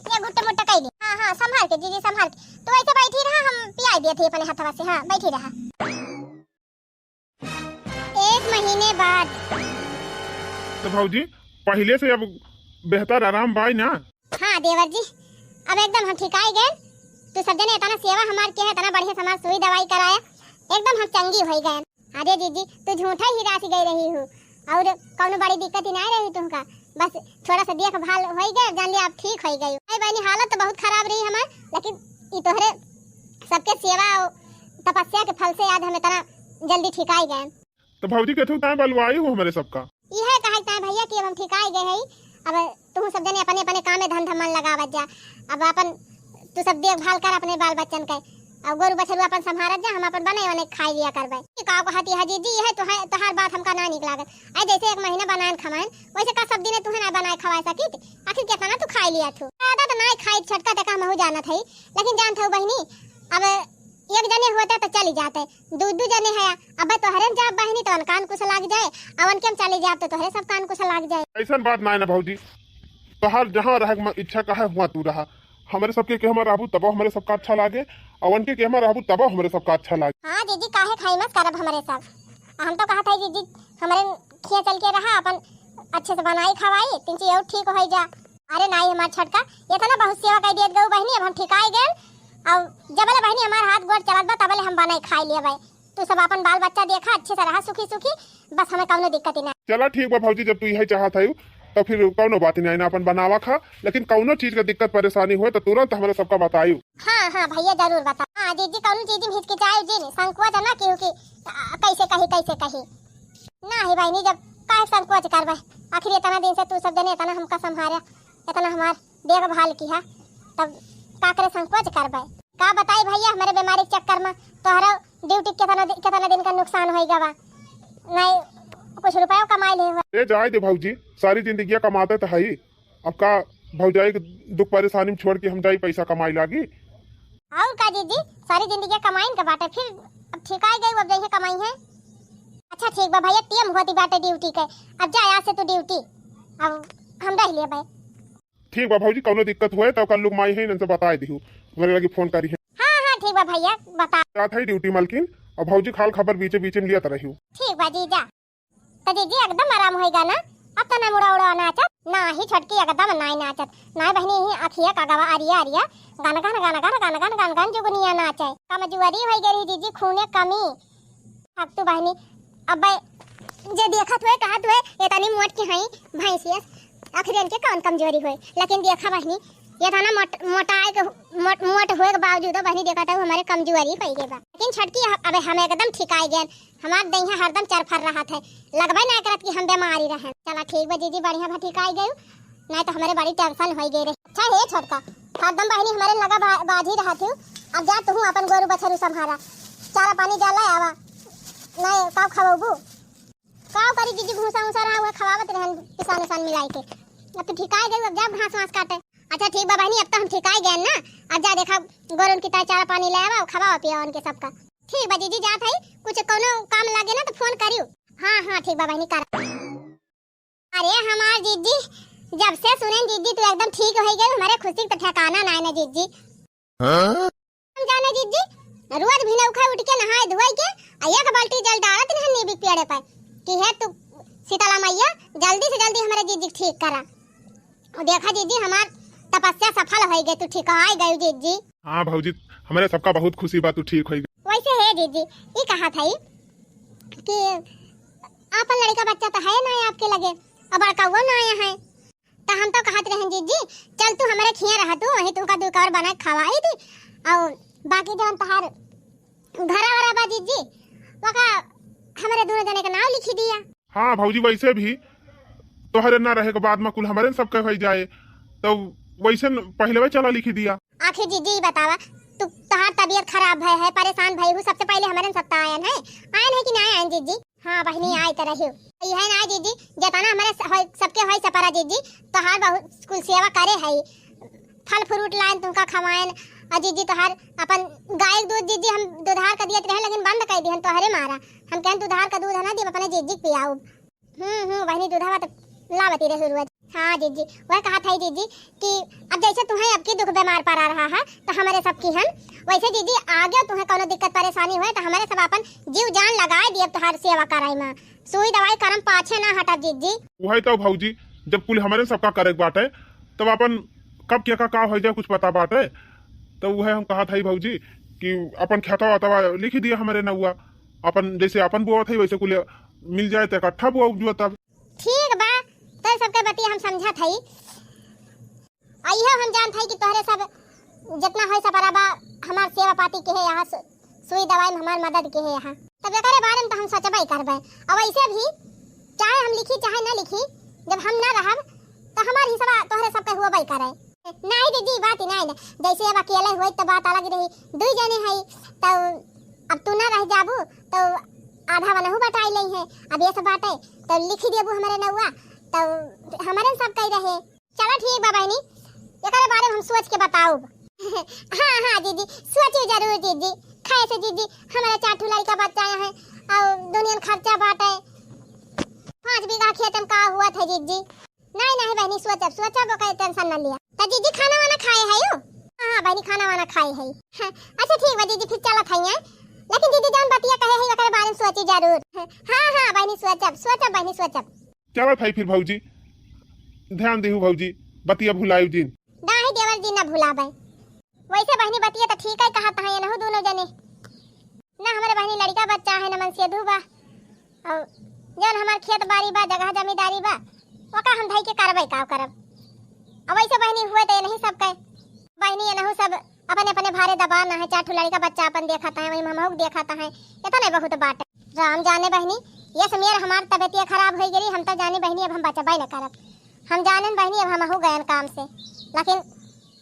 ये गुट्टे मुट्टे कई दे। हाँ हाँ, संभाल के जीजी, संभाल के। तू ऐसे बैठी रहा, हम पियाई दिए थे अपने हथवा से। हाँ, बैठी रहा। एक महीने बाद। तो भौजी, पहिले से अब बेहतर आराम बाय ना? हाँ देवर जी, अब एकदम हम ठिकाई गए। तू सब जने इतना सेवा हमार किहे, इतना बढ़िया से हमार सुई दवाई कराया, एकदम हम चंगी होई गए। अरे जीजी, तू झूठा ही रासी गई रही हूँ, और कौनो बड़ी दिक्कत ही नाई रही तुमका, बस थोड़ा सा देखभाल होई गए, जान लिया आप ठीक होई गई। अरे बहनी, हालत तो बहुत खराब रही हमार, लेकिन ई तोहरे सबके सेवा और तपस्या के फल से आज हम इतना जल्दी ठिकाई गए। तो भौजी, केथू ताय बलवाई हो हमरे सबका? इहे कहे ताय भैया कि अब हम ठिकाई गए हई, अब तू सब जने अपने अपने काम में धंधा मन लगावत जा, अब अपन तू सब देखभाल कर अपने बाल बच्चन के, और गोरू बछरू अपन संभारत जा, हम अपन बने बने खाई लिया करबे। ई का कहती है जीजी, इहे तोहार, तोहार बात हमका ना निक लागत। अरे जैसे एक महीना बनाए खवाएन, वैसे का सब दिने तुहे ना बनाए खवाए सकित? आखिर कितना तू खाई लिया थू? ज्यादा तो ना खाई छोटका, तक हमहू जानत है, लेकिन जानत हूँ बहिनी, अब एक जने होते तो चली जाते, दू दू जने है, अब तोहरे जाब बहिनी तो उनका अंकुश लाग जाए, और उनके हम चली जाब तो तोहरे सबका अंकुश लाग जाए। ऐसन बात नाय ना भौजी, तोहार जहाँ रहे के म-, इच्छा का है हुआ तू रहा, हमरे सबके के हमार रहबू तबो हमरे सबका अच्छा लागे, और उनके के हमार रहबू तबो हमरे सबका अच्छा लागे। हाँ जीजी, काहे खाई मत करब हमरे सब, हम तो कहत है जीजी हमरे खिया चल के रहा, अपन अच्छे से बनाई खवाई, तिनची और ठीक होई जा। अरे नाई हमार छोटका, इतना बहुत सेवा कर दियत गऊ बहिनी, अब हम ठिकाई गए। अब जबले बहिनी हमार हाथ गोड़ चलत बा, तबले हम बनाई खाई लेबे। तू सब अपन बाल बच्चा देखा, अच्छे से रहा सुखी सुखी, बस हमें कौनो दिक्कत ही ना। चला ठीक बा भौजी, जब तू यही चाहत है तो फिर कौनो बात नहीं ना, अपन बनावा खा, लेकिन कौनो चीज का दिक्कत परेशानी होए तो तुरंत हमरे सबका बतायू। हाँ हाँ भैया, जरूर बता। हाँ जीजी, कौनो चीज में हिचकिचाए जिन, संकोच ना किहू कि, आ, कैसे कही, कैसे कही। ना ही बहिनी, जब काहे संकोच करबे, आखिर इतना दिन से तू सब जने इतना हमका संभारा, इतना हमार देखभाल किहा, तब काकरे संकोच करबे। का बताई भैया, हमरे बीमारी के चक्कर में तोहरा ड्यूटी कितना दि-, कितना दिन का नुकसान होई गवा, नहीं कुछ रुपयो कमाई ले हुआ। ए जाए दे भौजी, सारी जिंदगिया कमाते तो हई, अब का भौजाई के दुख परेशानी में छोड़ के हम जाई पैसा कमाई लागी? और का जीजी, सारी जिंदगी कमाइन के बाटे, फिर अब ठिकाई गई, अब जइहे कमाई है। अच्छा ठीक बा भैया, टीम होती बाटे ड्यूटी के, अब जा आज से तू ड्यूटी, अब हम रह लेबे। ठीक बा भौजी, कौनो दिक्कत हुए तो कल लोग माई है, इनसे बताए दिहू, मेरे लगी फोन करी है। हाँ हाँ ठीक बा भैया, बता। जात है ड्यूटी मलकिन, और भौजी खाल खबर बीचे बीचे में लियत रही। ठीक बा जीजा। त जीजी एकदम आराम होइगा ना? अब त ना मुड़ा उड़ा नाचत, ना ही छोटकी एकदम नाई नाचत, ना बहिनी ही अखिया का गवा अरिया अरिया गन गन गन गन गन गन गन गन जुगनिया नाचे। कमजुअरी होई गई रही जीजी, खूने कमी। अब तू बहिनी, अब जे देखत हुए कहत हुए इतनी मोट की हई भैंसियस, आखिर इनके कौन कमजोरी होए? लेकिन देखा बहिनी, ये था ना मोट, मोटाए के, मोट, मोट होए के बावजूदो बहिनी देखत है हमारे कमजोरी पै गए बा। लेकिन छोटकी ह-, अबे हम एकदम ठिकाई गए, हमार दहिया हरदम चरफर रहत है, लगबे ना करत कि हम बीमारी रहन। चला ठीक बा जीजी, बढ़िया भा ठिकाई गयू, नहीं तो हमारे बड़ी टेंशन होई गई रहे। अच्छा हे छोटका, हरदम बहिनी हमारे लगा बा-, बाझी रहत हूँ। अब जा तू अपन गोरू बछरू संभारा, चारा पानी जा ले आवा, नहीं काव खवाबू? काव करी जीजी, भूसा उसा रहा हुआ खवावत रहन पिसान उसान मिलाई के। अब तू ठिकाई गयू, अब जा घास वास काटे। अच्छा ठीक बा बहिनी, अब तो हम ठिकाई गए ना, अब जा देखा गोरुन की ताई चारा पानी ले आवा, खवावा पियावा उनके सबका। ठीक बा जीजी, जात है, कुछ कौनो काम लागे ना तो फोन करियो। हाँ हाँ ठीक बा बहिनी, कर। अरे हमार जीजी, जब से सुनेन जीजी तू एकदम ठीक हो गई, हमारे खुशी के तो ठिकाना ना है ना जीजी। हाँ? हम जाने जीजी, रोज भिनौखा उठ के नहाए धोए के आ एक बाल्टी जल डालत रहन नीबी के पेड़े पर कि हे तू शीतला मैया, जल्दी से जल्दी हमारे जीजी के ठीक करा। देखा जीजी, हमार तपस्या सफल होइ गए, तू ठीक होइ गयू जीजी। हाँ भौजी, हमरे सबका बहुत खुशी बा, तू ठीक होइ गयू। वैसे हे जीजी, ई कहत हई कि आपन लड़िका बच्चा तो है ना आपके लगे, अब बड़कउवो ना आया है, तो हम तो कहत रहन जीजी, चल तू हमरे खिया रह, तू वहीं तुमका दू कवर बना के खवाई दी, और बाकी जौन तोहार घरा वरा बा जीजी, वका हमरे दोनों जने के नाव लिखी दिया। हाँ भौजी, वैसे भी तोहरे ना रहे के बाद में कुल हमरे न सबके होइ जाए, तो वैसे न पहले वही चला लिखी दिया। आखिर जीजी, ई बतावा, तू, तोहार तबीयत खराब भय है, परेशान भय हूँ, सबसे पहले हमरे न सत्ता आयन है, आयन है कि ना आयन जीजी? हाँ बहिनी, आए तो रहियो। यह ना जीजी, जतना हमरे स-, होय, सबके होय सपरा जीजी, तोहार बहुत कुल सेवा करे है, फल फ्रूट लायन तुमका खवायन, और जीजी तोहार अपन गाय के दूध जीजी हम दुधार का दियत रहे, लेकिन बंद कर दिहन तोहरे मारा। हम कहन दुधार का दूध है ना, दियब अपने जीजी के पियाउब। हम्म, हम्म, बहिनी, दूधवा तो लावती रहे रोज। हाँ जीजी, वह कहत हई जीजी कि अब जैसे तुम्हें अब की दुख बीमार परा रहा है, तो हमरे सब किहन, वैसे जीजी आगे तुम्हें कौनो दिक्कत परेशानी होए, तो हमरे सब अपन जीव जान लगाए दियब तोहार सेवा कराई में, सुई दवाई करम पाछे ना हटब जीजी। वही तो भौजी, जब कुल हमरे सबका करे के बाटे, तब अपन कब के का, का होइ जाए, कुछ पता बाटे। तो वह हम कहत हई भौजी कि अपन खेतवा वेतवा लिखी दिया हमरे नउआ, अपन जैसे अपन बोअत हई वैसे कुल मिल जाए तो इकट्ठा बोआ उपजुआ तब। ठीक बा, तो सबके बतिया हम समझत हई। आ इहो हम जानत हई कि तोहरे सब जितना होई सपरा बा, हमार सेवा पाती के है यहाँ, सु-, सुई दवाई में हमार मदद के है यहाँ। तब एकरे बारे में तो हम सोचबे करबे। और वैसे भी चाहे हम लिखी चाहे ना लिखी, जब हम ना रहब तो हमार हिस्सा तोहरे सबके हुआ करे। नहीं जीजी, बात ही नहीं ना, जैसे अब अकेले होई तो बात अलग रही, दुई जने हई, तो अब तू ना रह जाबू तो आधा वनहु बटाई लेइहैं। अब ये सब बाटे तो लिखी देबू हमरे नउआ, तो हमरे सब कही रहे। चला ठीक बा बहिनी, एकरे बारे में हम सोच के बताउब। हाँ, हाँ जीजी, सोची जरूर जीजी। खैर से जीजी, हमरे चार ठो लड़िका बच्चा है और दुनियन खर्चा बाटे। पाँच बीघा खेत में का हुआ था जीजी? नहीं, नहीं बहिनी, सोचब, सोचब, ओकर tension ना लिया। तो जीजी खाना वाना खाए हयू? हाँ, हाँ बहिनी, खाना वाना खाए हई। हाँ, अच्छा ठीक बा जीजी, फिर चलत हई हैं। लेकिन जीजी जौन बतिया कहे हई ओकरे बारे में सोची जरूर। हाँ, हाँ बहिनी, सोचब, सोचब बहिनी, सोचब। चलत हई फिर भौजी, ध्यान देहू भौजी, बतिया भुलायू जिन। नाही देवर जी ना भुलाबे। वैसे बहिनी बतिया तो ठीक है कहत हैं एनहू दोनों जने। ना हमरे बहिनी लड़िका बच्चा है, ना मनसेधू बा। और जौन हमार खेत बारी बा, जगह जमींदारी बा, ओका हम धई के करबे का करब। अब वैसे बहिनी हुए तो ये नहीं सब कहे। बहिनी एनहू सब अपने अपने भारे दबान है, चार ठो लड़िका बच्चा अपन देखत हैं, वही हमहू के देखत हैं, इतने बहुत बाटे। राम जाने बहिनी, ये समेर हमार तबियतिया खराब होइ गई, हम तो जानी बहिनी अब हम बचबे न करब। हम जानेन बहिनी अब हमहू गयन काम से, लेकिन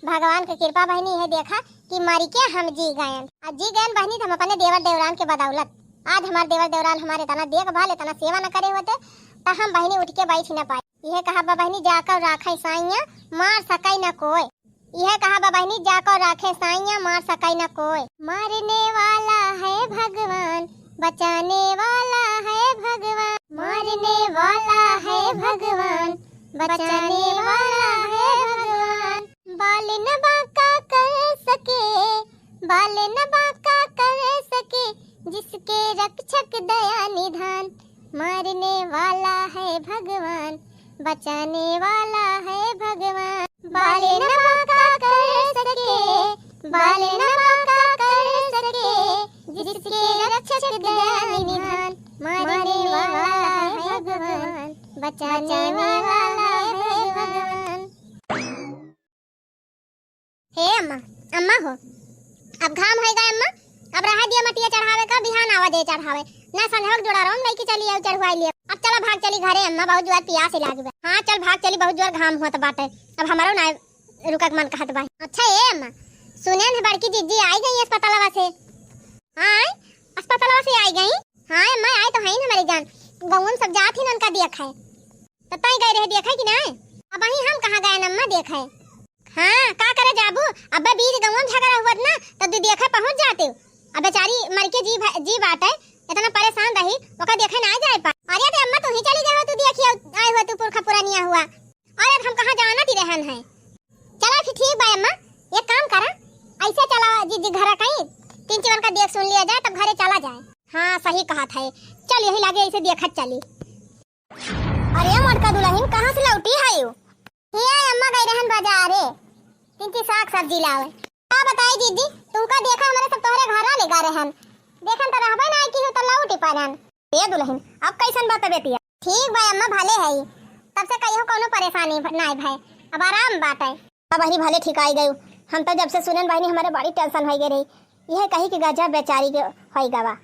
भगवान के कृपा बहिनी है, देखा कि मरी के हम जी गयन। आ जी गयन बहिनी तो हम अपने देवर देवरान के बदौलत। आज हमार देवर देवरान हमारे इतना देखभाल, इतना सेवा न करे होते, तो हम बहिनी उठ के बैठ न पाए। यह कहा बा बहिनी, जाकर राखे साइया, मार सकै न कोय। यह कहा बा बहिनी, जाकर राखे साइया, मार सकै न कोय। मारने वाला है भगवान, बचाने वाला है भगवान। मारने वाला है भगवान, बचाने वाला है भगवान। बाल न बांका कर सके, बाल न बांका कर सके, जिसके रक्षक दया निधान। मारने वाला है भगवान, बचाने वाला है भगवान। बाल न बांका कर सके, बाल न बांका कर सके, जिसके रक्षक दया निधान। मारने वाला है भगवान, बचाने वाला है भगवान। हे अम्मा, अम्मा हो, अब घाम होइगा अम्मा, अब रहा दिया मटिया चढ़ावे का, बिहान आवा दे चढ़ावे। ना संझवक जोड़ा रोम लेके चली आऊ चढ़वाई लिया। अब चला भाग चली घरे अम्मा, बहुत जोर पियास ही लागी बा। हाँ चल भाग चली, बहुत जोर घाम होत बाटे, अब हमारो ना रुकक मन कहत बा। अच्छा ए अम्मा, सुने न बड़की जीजी आई गई अस्पतालवा से। हाँ, अस्पतालवा से आई गई। हाँ अम्मा, आई तो है हमारी जान, गाँव में सब जात ही उनका देख है। तो तई गए रहे देखे कि नहीं? अब वही हम कहाँ गए अम्मा देखे। हाँ, का करे जाबू? अबे बीच गाँव में झगड़ा हुआ ना, तो तू देखे पहुँच जाते। अब बेचारी मर के जी भा-, जी बाटे, इतना परेशान रही, ओका देखे ना जाए पा। अरे तो अम्मा तू ही चली जाओ, तू देखिए आए हुए तू पुरखा पुरानिया हुआ। अरे हम कहाँ जाना ती रहन है। चला फिर ठीक बा अम्मा, एक काम करा, ऐसे चला जीजी घरा कहीं, तीन चीवन का देख सुन लिया जाए, तब घरे चला जाए। हाँ सही कहत है, चल यही लागे ऐसे देखत चली। अरे मोटका दुल्हन कहाँ से लौटी है यू? ये अम्मा गई रहन बाजारे, तिनकी साग सब्जी लावे। का बताई दीदी, तुमका देखा हमरे सब तोहरे घरा ले गा रहन, देखन त रहबे ना किहु त लौटी परन। ए दुलहिन, अब कैसन बा तबियतिया? ठीक बा अम्मा, भले है, तब से कहियो कौनो परेशानी भ-, नाय भय, अब आराम बाटे। अब बहिनी भले ठिकाई गयू, हम तो जब से सुनन बहिनी हमरे बड़ी tension होई गई रही, यह कही कि गजब बेचारी के होई गवा।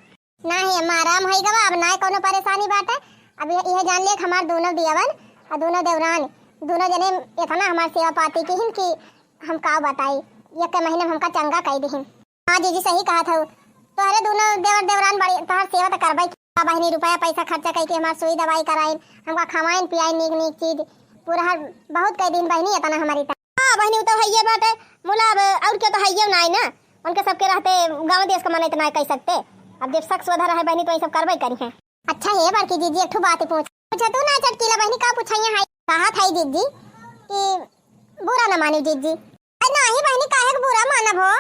नाही अम्मा, आराम होई गवा, अब नाय कौनो परेशानी बाटे। अब यह, यह जान लिया कि हमार दोनों दियावन और दोनों देवरान, दोनों जने इतना हमार सेवा पाती किहिन कि हम का बताई, एक महीने में हमका चंगा कई दिहिन। हाँ जीजी, सही कहत हऊ, तोहरे दोनों देवर देवरान बड़ी, तोहर सेवा त करबे की। का बहिनी, रुपया पैसा खर्चा कई के हमार सुई दवाई कराइन, हमका खवाइन पियाइन नीक नीक चीज, पूरा हर बहुत कई दिन बहिनी इतना हमारी त। हाँ बहिनी, उ तो हइये बाटे, मुला अब और के तो हइये नाई ना, उनके सबके रहते गाँव देश का मनई त नाई कई सकते। अब जब शक सुधा रहे बहिनी तो ये सब करबे करी हैं। अच्छा हे बड़की जीजी, एक ठो बात पूछ, पूछा तू ना चटकीला बहिनी, का पूछाइया है? कहा था जीजी कि बुरा न मानी जीजी। अरे नाही बहिनी, काहे के बुरा मानब हो?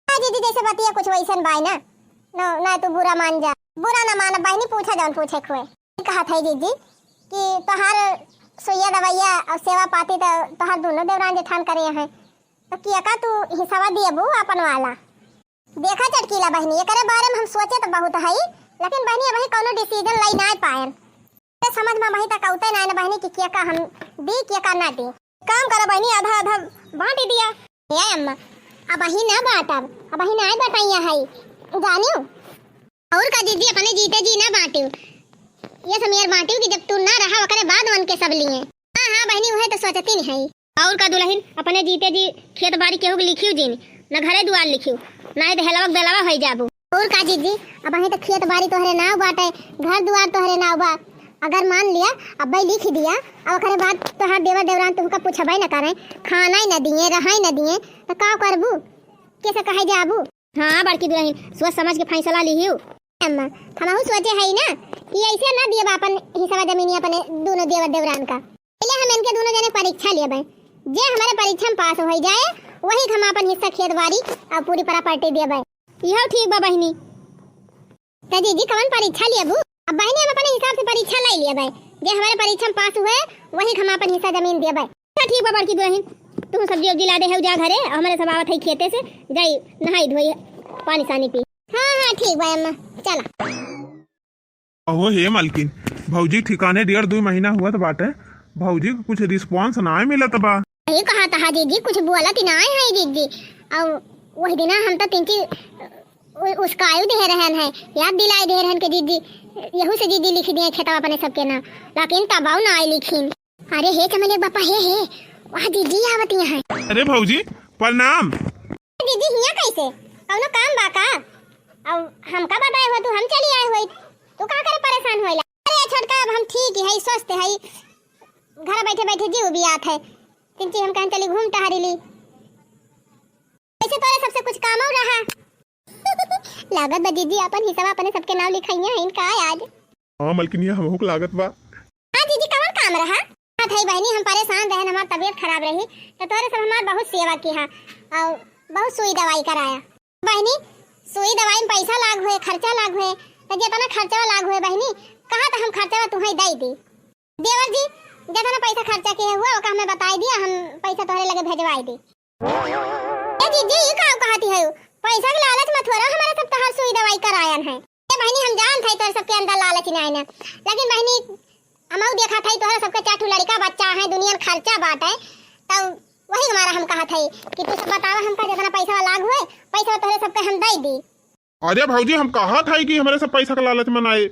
हाँ जीजी, जैसे बतिया कुछ वैसन बाय ना, न, ना तू बुरा मान जा। बुरा न मानब बहिनी, पूछा जौन पूछे खुए। कहा था जीजी कि तोहार सुइया दवाइया और सेवा पाती तो तोहार दोनों देवरान जेठान करे हैं, तो किया का तू हिसाबा दियबू अपन वाला? देखा चटकीला बहिनी, एकरे बारे में हम सोचे तो बहुत हई, लेकिन बहिनी अबही कौनो decision लई ना पाएन। ते समझ में अबही तक औते ना न बहिनी कि किया का हम दी, किया का ना दी। काम करा बहिनी, आधा आधा बांट दिया। ए अम्मा, अबही ना बांटब, अबही ना बटाइया हई, जानियो। और का दीदी, अपने जीते जी ना बांटियो, ये समेर बांटियो कि जब तू ना रहा ओकरे बाद मन के सब लिए। हाँ हाँ बहिनी, उहे तो सोचती नहीं है। और का दुलहिन, अपने जीते जी खेत बारी केहू के लिखियो जिन, न घरे दुआर लिखियो, नाही तो हेलवा बेलवा होई जाबू। और का जीजी, अबही तो खेत बारी तोहरे नाव बाटे, घर दुआर तोहरे नाव बा। अगर मान लिया, अब्बे लिख दिया, अब ओकरे बाद तोहार देवर देवरान तुमका पूछबे न करे, खाना ही न दिए, रहे न दिए, तो का करबू? कैसे कहे जाबू? हाँ बड़की दुलहिन, सोच समझ के फैसला लिहियो। अम्मा, हमहू सोचे हई ना कि ऐसे ना दियब अपन हिस्सा जमीन अपने दोनों देवर देवरान का। पहले हम इनके दोनों जने परीक्षा लेबे, जे हमारे परीक्षा में पास हो जाए, वही हम अपन हिस्सा खेत बारी और पूरी property देबे। यह ठीक बा बहिनी। तो जीजी कवन परीक्षा लेबू? अब बहिनी हम अपने हिसाब से परीक्षा ले लेबे, जे हमारे परीक्षा में पास हुए वही हम अपन हिस्सा जमीन देबे। अच्छा ठीक बा बड़की दुलहिन, तू सब्जी उब्जी ला दे है जा घरे, हमरे सब आवत है खेते से, जाई नहाई धोई, पानी सानी पी। हाँ हाँ ठीक बा अम्मा, चला। अहो हे मालकिन, भौजी ठिकाने डेढ़ दुई महीना हुआ त बाटे, भौजी के कुछ response नाय मिलत बा। ये कहा तहा जीजी, कुछ बोलत ही नाय है जीजी। और वही दिना हम तो तिनकी उ-, उसकायु दे रहन है, याद दिलाए दे रहन के जीजी, यहू से जीजी लिख दिए खेतवा अपने सबके नाम, लेकिन तबाऊ ना आए लिखिन। अरे हे चमेली बापा, हे, हे, वाह जीजी आवत यहाँ है। अरे भौजी, प्रणाम। जीजी हियाँ कैसे? कौनो काम बा का? अब हमका बताए हो तू, हम चली आए होई। तू का करे परेशान होइला? अरे छोटका, अब हम ठीक ही है, स्वस्थ है। घर बैठे बैठे जीव बियात है। तिनची हम कहन चली घूम टहरी ली। वैसे तोरे सबसे कुछ काम और रहा? लागत बा जीजी अपन हिस्सा अपने सबके नाम लिखाइया है इनका आज। हाँ मलकिनिया, हमहू के लागत बा। हाँ जीजी, कवन काम रहा? हाँ थई बहिनी, हम परेशान रहन, हमार तबीयत खराब रही, तो तोरे सब हमार बहुत सेवा किहा और बहुत सुई दवाई कराया। बहिनी, सुई दवाई में पैसा लाग हुए, खर्चा लाग हुए, तो जितना खर्चा लाग हुए बहिनी, कहा तो हम खर्चा तुम्हें दे दी। देवर जी, जितना पैसा खर्चा किए हुआ, ओका हमें बताई दिया, हम पैसा तोहरे लगे भेजवाई दी। ए जीजी, ई का कहती है? पैसा के लालच मत हो रहा, हमारे सब तोहार सुई दवाई करायन है। ए बहिनी, हम जानत है तोहरे सबके अंदर लालच नहीं ना, लेकिन बहिनी, हमहू देखत है तोहरे सबके चार ठो लड़का बच्चा है, दुनिया में खर्चा बाटे, तब वही हमारा हम कहत है कि तू सब बतावा हमका जितना पैसा लाग हुए, पैसा तोहरे सबके हम दे दी। अरे भौजी, हम कहत है कि हमरे सब पैसा के लालच में नाए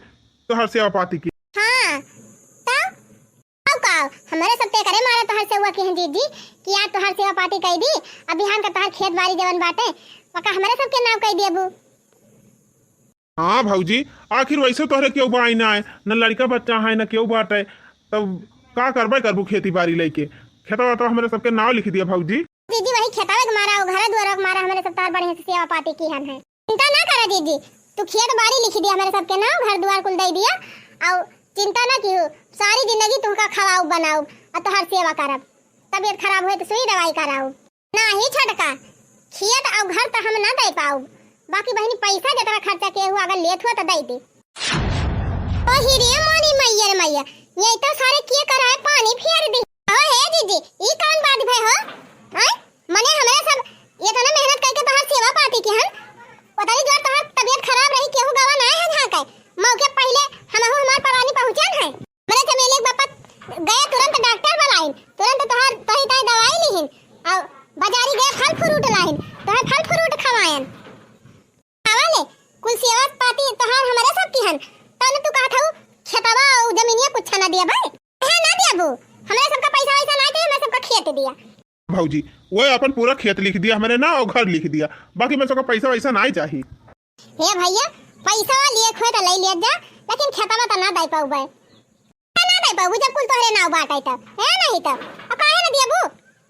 तोहर सेवा पाती की। हाँ, तब अब का, हमरे सब ते करे मारे तोहर सेवा की हैं जीजी, कि आज तोहर सेवा पाती कई दी, अब बिहान का तोहर खेत बारी जवन बाटे, ओका हमरे सबके नाव कई देबू। हाँ भौजी, आखिर वैसे तोहरे केहू बाई ना है, न लड़का बच्चा है, न केहू बाटे, तब का करबे करबू खेती बारी लेके? खेतवा तो हमरे सबके नाव लिख दिया भौजी। जीजी, वही खेतवे के मारा, वो घरे दुआरे के मारा, हमरे सब तोहर बढ़िया से सेवा पाती किहन है। चिंता ना करा जीजी, तू खेत बारी लिख दिया हमरे सबके नाव, घर दुआर कुल दे दिया, और चिंता ना किहू, सारी जिंदगी तुमका खवाऊ बनाऊ और तोहर सेवा करब। तबीयत खराब होए तो सुई दवाई कराऊ। नाही छोटका, खेत और घर तो हम ना दे पाऊ, बाकी बहिनी पैसा जितना खर्चा किए हुआ अगर लेत हुआ तो दे दे। ओ हिरे मोनी मैया रे मैया, ये तो सारे किए कराए पानी फेर दी। ओ हे दीदी, ई कौन बात भय हो? हैं? मने हमरे सब एतना मेहनत कइके तोहार सेवा पाती किहन, ओतनी जोर तोहार तबियत खराब रही, केहू गवा नाय है झाँके। मौके पहिले हमहू हमार परानी पहुँचन है। हमरे चमेली के बापा गए तुरंत डॉक्टर बुलाइन, तुरंत तोहार तोही ताई दवाई लिहिन, और बाजारी गए फल फ्रूट लाइन, तोहे फल फ्रूट खवायन। आवा ले, कुल सेवा पाती तोहार हमरे सब किहन। तौने तू कहत हऊ, खेतवा अउ जमीनिया कुछ ना दिया भाई। है ना दियाबू? हमरे सबका पैसा वैसा ना चाहिए, हमरे सबका खेत दिया। भौजी, वो अपन पूरा खेत लिख दिया हमरे ना, और घर लिख दिया, बाकी हमरे सबका पैसा वैसा ना चाहिए। हे भैया, पैसा लिए खोए तो ले लिया जा, लेकिन खेतवा तो ना दे पाऊबे। ना दे पाऊबू, जब कुल तोहरे नाव बाटे तब, है नहीं तब। अब काहे ना दियाबू?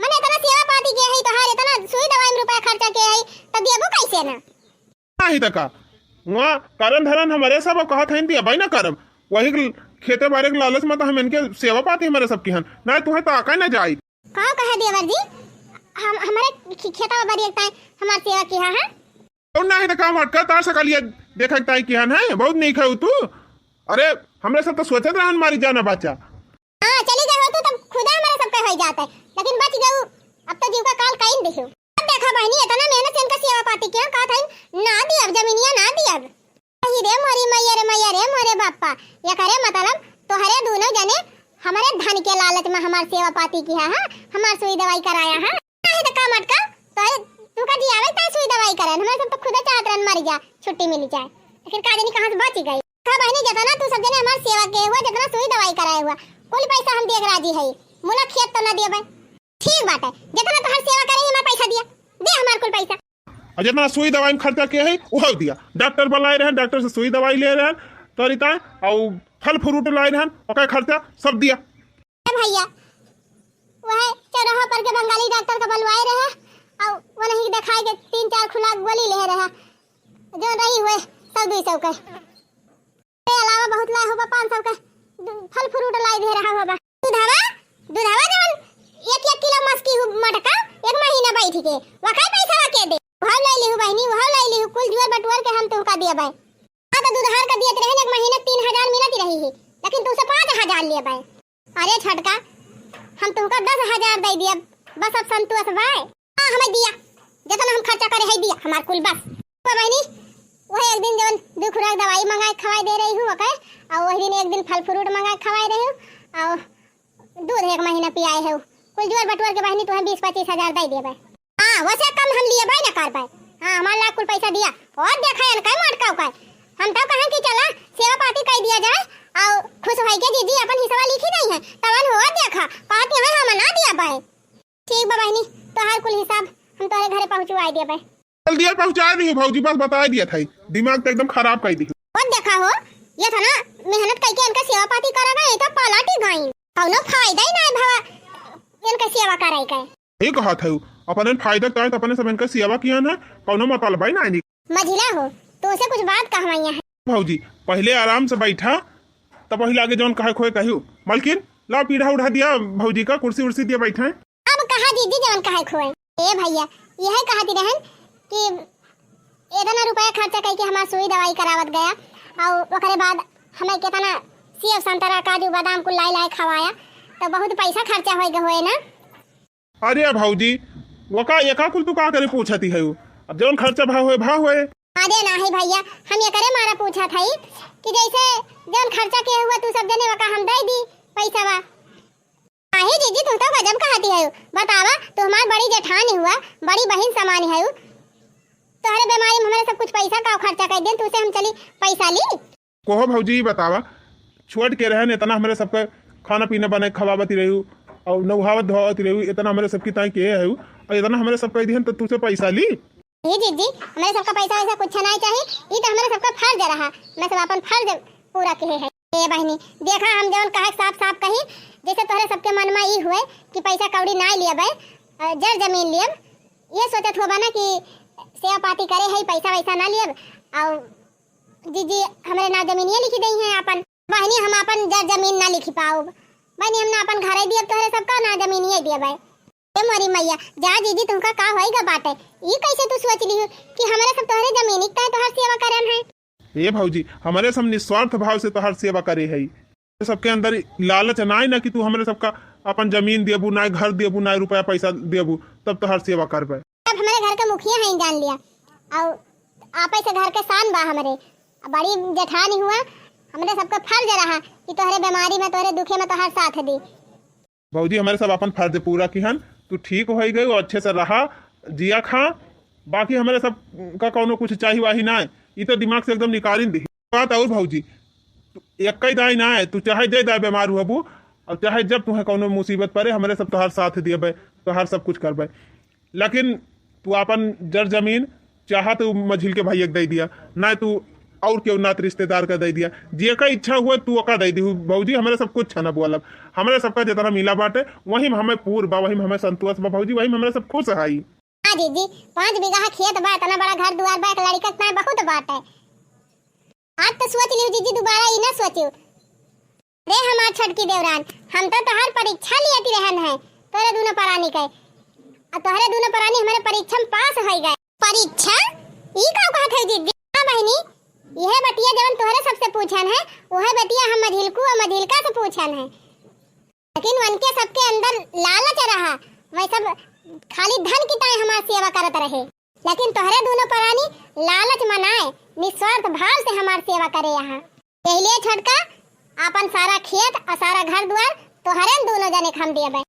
मने इतना सेवा पाती के है तोहार, इतना सुई दवाई में रुपया खर्चा के है, तब दियाबू कैसे ना? नाही त का? वहाँ करन धरन हमरे सब अब कहत हइन दिया भाई ना करब। वही के खेते बारे के लालच में तो हम इनके सेवा पाती हमरे सब किहन। ना तुहे ताका ना जाई। का कहे देवर जी? हम, हमरे खे-, खेतवा बारी एक ताई हमार सेवा किहा है। और नाही त का मटका तार सकलिया देखे के ताई किहन है। बहुत नीक है तू। अरे, हमरे सब तो सोचत रहन मारी जाना बच्चा। हाँ, चली गए हो तू तब खुदा हमारे सबके हो जाता है, लेकिन बच गऊ। अब तो जीव का काल काइन दिखो। अब देखा बहनी, इतना मेहनत से इनका सेवा पाती किया, कहा था ना दियब, जमीनिया ना दियब। अही रे मोरी मैया रे, मैया रे मोरे बापा, ये करे मतलब तोहरे दोनों जने हमारे धन के लालच में हमार सेवा पाती किया है, हमार सुई दवाई कराया है। नहीं तो का मटका, तोहरे तू का जियावे ताई सुई दवाई करे, हमारे सब तो खुदा चाहत रहन मरी जा, छुट्टी मिली जाए, लेकिन का जानी कहाँ से बची गई। का बहनी, जितना तू सब जने हमार सेवा के हुआ, जितना सुई दवाई कराए हुआ, कुल पैसा हम देख राजी है। मुला खेत तो ना दिए भाई। ठीक बात है, जितना तोहार सेवा करे हमार पैसा दिया, दे हमार कुल पैसा। और जितना सुई दवाई में खर्चा के है, वह दिया। डॉक्टर बुलाए रहन, डॉक्टर से सुई दवाई ले रहन, तोरी ताई, और फल फ्रूट लाए रहन, ओकर खर्चा सब दिया। ए भैया, वह चौराहा पर के बंगाली डॉक्टर का बुलवाए रहे, और वो नहीं दिखाए के तीन चार खुला गोली ले रहे, जो रही हुए सौ दुई सौ के। के अलावा बहुत लाए होबा, पाँच सौ के दु-, फल फ्रूट लाई दे रहा होबा। दूधवा, दूधवा जवन एक एक किलो मस्की हु-, मटका एक महीना बैठ के, वकाई पैसा के दे। वह ले लिहु बहनी, वह ले लिहु, कुल जुअर बटुअर के हम तुमका दिए बाय। हाँ, तो दूधहर का दियत रहे, एक महीना तीन हजार मिलत रही है, लेकिन तुमसे पाँच हजार लिए बाय। अरे छोटका, हम तुमका दस हजार दे दिया, बस अब संतोष बाय। हाँ, हमें दिया, जितना हम खर्चा करे है दिया, हमार कुल बस। तो बहनी, वही एक दिन जवन दू खुराक दवाई मंगाए खवाए दे रही हूँ, ओके, और वही दिन एक दिन फल फ्रूट मंगाए खवाए रही हूँ, और दूध एक महीना पियाए है, कुल जोड़ बटोर के बहनी तुम्हें बीस पच्चीस हजार दे देबे। हाँ, वैसे कम हम लिए भाई ना कर पाए। हाँ, हमार लाख कुल पैसा दिया, और देखा यार कई मटका उकाए। हम तो कहें कि चला सेवा पाती कर दिया जाए, और खुश होई के जीजी अपन हिस्सा लिखी नहीं है, तवन हो देखा, कहती है हम ना दिया पाए। ठीक बा बहिनी, तोहार कुल हिसाब हम तोहरे घरे पहुँचवाई देबे। जल्दी पहुँचा दी भौजी, बस बताई दिया था, दिमाग तो एकदम खराब कर दी। ओ देखा हो, ये था ना, मेहनत करके इनका सेवा पाती करा गए तो पलट ही गई, कौनो फायदा ही ना है भवा इनका सेवा करे के। ये कहा था, अपने फायदा का है तो अपने सब इनका सेवा किया ना, कौनो मतलब ही ना है। मझिला हो, तुमसे कुछ बात कहवाइया है। भौजी, पहले आराम से बैठा, तब पहले आगे जौन कहे खोए कहियो। मलकिन, लाओ पीढ़ा उढ़ा दिया भौजी का, कुर्सी उर्सी दिया बैठे। अब कहा जीजी जौन कहे खोए। ए भैया, यह कहती रहन कि इतना रुपया खर्चा करके हमार सुई दवाई करावत गया, और ओकरे बाद हमें कितना सेब संतरा काजू बादाम कुल लाई लाई खवाया, तो बहुत पैसा खर्चा होए गए होए ना। अरे भौजी, वका एका कुल तू का करे पूछती है? अब जौन खर्चा भा होए, भा होए। अरे नाही भैया, हम ये करे मारा पूछा था कि जैसे जौन खर्चा के हुआ तू सब जने वका हम दे दी पैसा बा। नाही जीजी, तू तो गजब कहती है। बतावा, तू हमार बड़ी जेठानी हुआ, बड़ी बहिन समान है, तोहरे बीमारी में हमारे सब कुछ पैसा का खर्चा कर दे, तू से हम चली पैसा ली? कहो भौजी, ई बतावा, छोट के रहन, इतना हमरे सबके खाना पीना बनाए खवावत रही, और नौहावत धोवावत रही, इतना हमरे सबकी ताई के है, और इतना हमरे सब कह दिहन, तो तुझसे पैसा ली? हे जीजी, हमरे सबका पैसा वैसा कुछ नहीं चाहिए, ई तो हमरे सबका फर्ज रहा, मैं सब अपन फर्ज पूरा किहे है। ए बहनी, देखा, हम जवन कहे साफ साफ कही, जैसे तोहरे सबके मन में ई हुए कि पैसा कौड़ी ना लियब, अ, जर जमीन लियब, ये सोचत होबा ना कि सेवा पाती करे है, पैसा वैसा ना लियब, और जीजी हमरे नाव जमीनिया लिखी दई हैं आपन। बहनी, हम आपन जर जमीन ना लिखी पाउब। बहनी, हम ना आपन घरे दियब, तोहरे सबका ना जमीनिया दियब है। ए मोरी मैया, जा जीजी, तुमका का होइगा बाटे? ई कैसे तू सोच लिहू कि हमरे सब तोहरे जमीनी का तोहर सेवा करन है? ए भौजी, हमरे सब निस्वार्थ भाव से तोहर सेवा करे है। सबके अंदर लालच ना है ना कि तू हमरे सबका अपन जमीन देबू नाय, घर देबू नाय, रुपया पैसा देबू, तब तोहार सेवा करबे। अब हमरे घर के मुखिया हैं, जान लिया, और आपे से घर के शान बा हमरे। बड़ी जेठानी हुआ, हमरे सबके फर्ज रहा कि तोहरे बीमारी में, तोहरे दुखे में तोहार साथ दी। भौजी, हमरे सब अपन फर्ज पूरा किहन, तू ठीक होइ गई, अच्छे से रहा, जिया खा, बाकी हमरे सब का कौनो कुछ चाही वाही ना, ई तो दिमाग से एकदम निकालिन दी। बात और भौजी, तू एक ही दाई ना है, तू चाहे जे दाई बीमार हुआ बू, और चाहे जब तुम्हें कौनो मुसीबत पड़े, हमरे सब तोहार साथ दियबे, तोहार सब कुछ करबे। लेकिन तू आपन जर जमीन चाहा तो मझिल के भैया के दे दिया, ना तू और केहू नात रिश्तेदार का दे दिया, जेका इच्छा हुआ तू ओका दे दी। भौजी, हमरे सब कुछ है ना बोलब, हमरे सबका जितना मिला बाटे, वही में हमें पूर बा, वही में हमें संतोष बा भौजी, वही में हमरे सब खुश हई। हाँ जीजी, पाँच बीघा खेत बा, इतना बड़ा घर दुआर बा, एक लड़का इतना बहुत बात है। आज तो सोच लियो जीजी, दोबारा ई ना सोचियो। रे हमार छोटकी देवरान, हम तो तोहार परीक्षा लियत रहन है, तोरे दोनों परानी के। आ तोहरे दोनों परानी हमरे परीक्षा में पास होइ गए। परीक्षा? ई का कहत है जीजी? हाँ बहिनी, यह बतिया जवन तोहरे सबसे पूछन है, वह बतिया हम मझिलकू और मझिलका से पूछन है। लेकिन उनके सबके अंदर लालच रहा, वह सब खाली धन की ताई हमार सेवा करत रहे। लेकिन तोहरे दोनों परानी लालच मनाए निस्वार्थ भाव से हमार सेवा करे यहाँ। यही लिए छोटका, आपन सारा खेत और सारा घर दुआर तोहरे दोनों जने के हम देबे।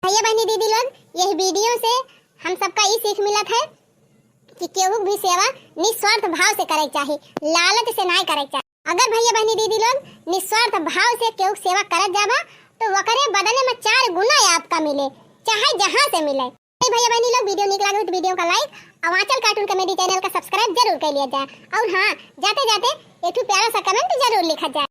भैया बहनी दीदी लोग, यही वीडियो से हम सबका ई सीख मिलत है कि केहू भी सेवा निस्वार्थ भाव से करे के चाही, लालच से नाय करे के चाही। अगर भैया बहनी दीदी लोग निस्वार्थ भाव से केहू के सेवा करत जाबा, तो ओकरे बदले में चार गुना आपका मिले, चाहे जहाँ से मिले। तो भैया बहनी लोग, वीडियो निक लागे हो तो वीडियो का like और आंचल cartoon comedy channel का subscribe जरूर कर लिया जाए। और हाँ, जाते जाते एक ठो प्यारा सा comment जरूर लिखा जाए।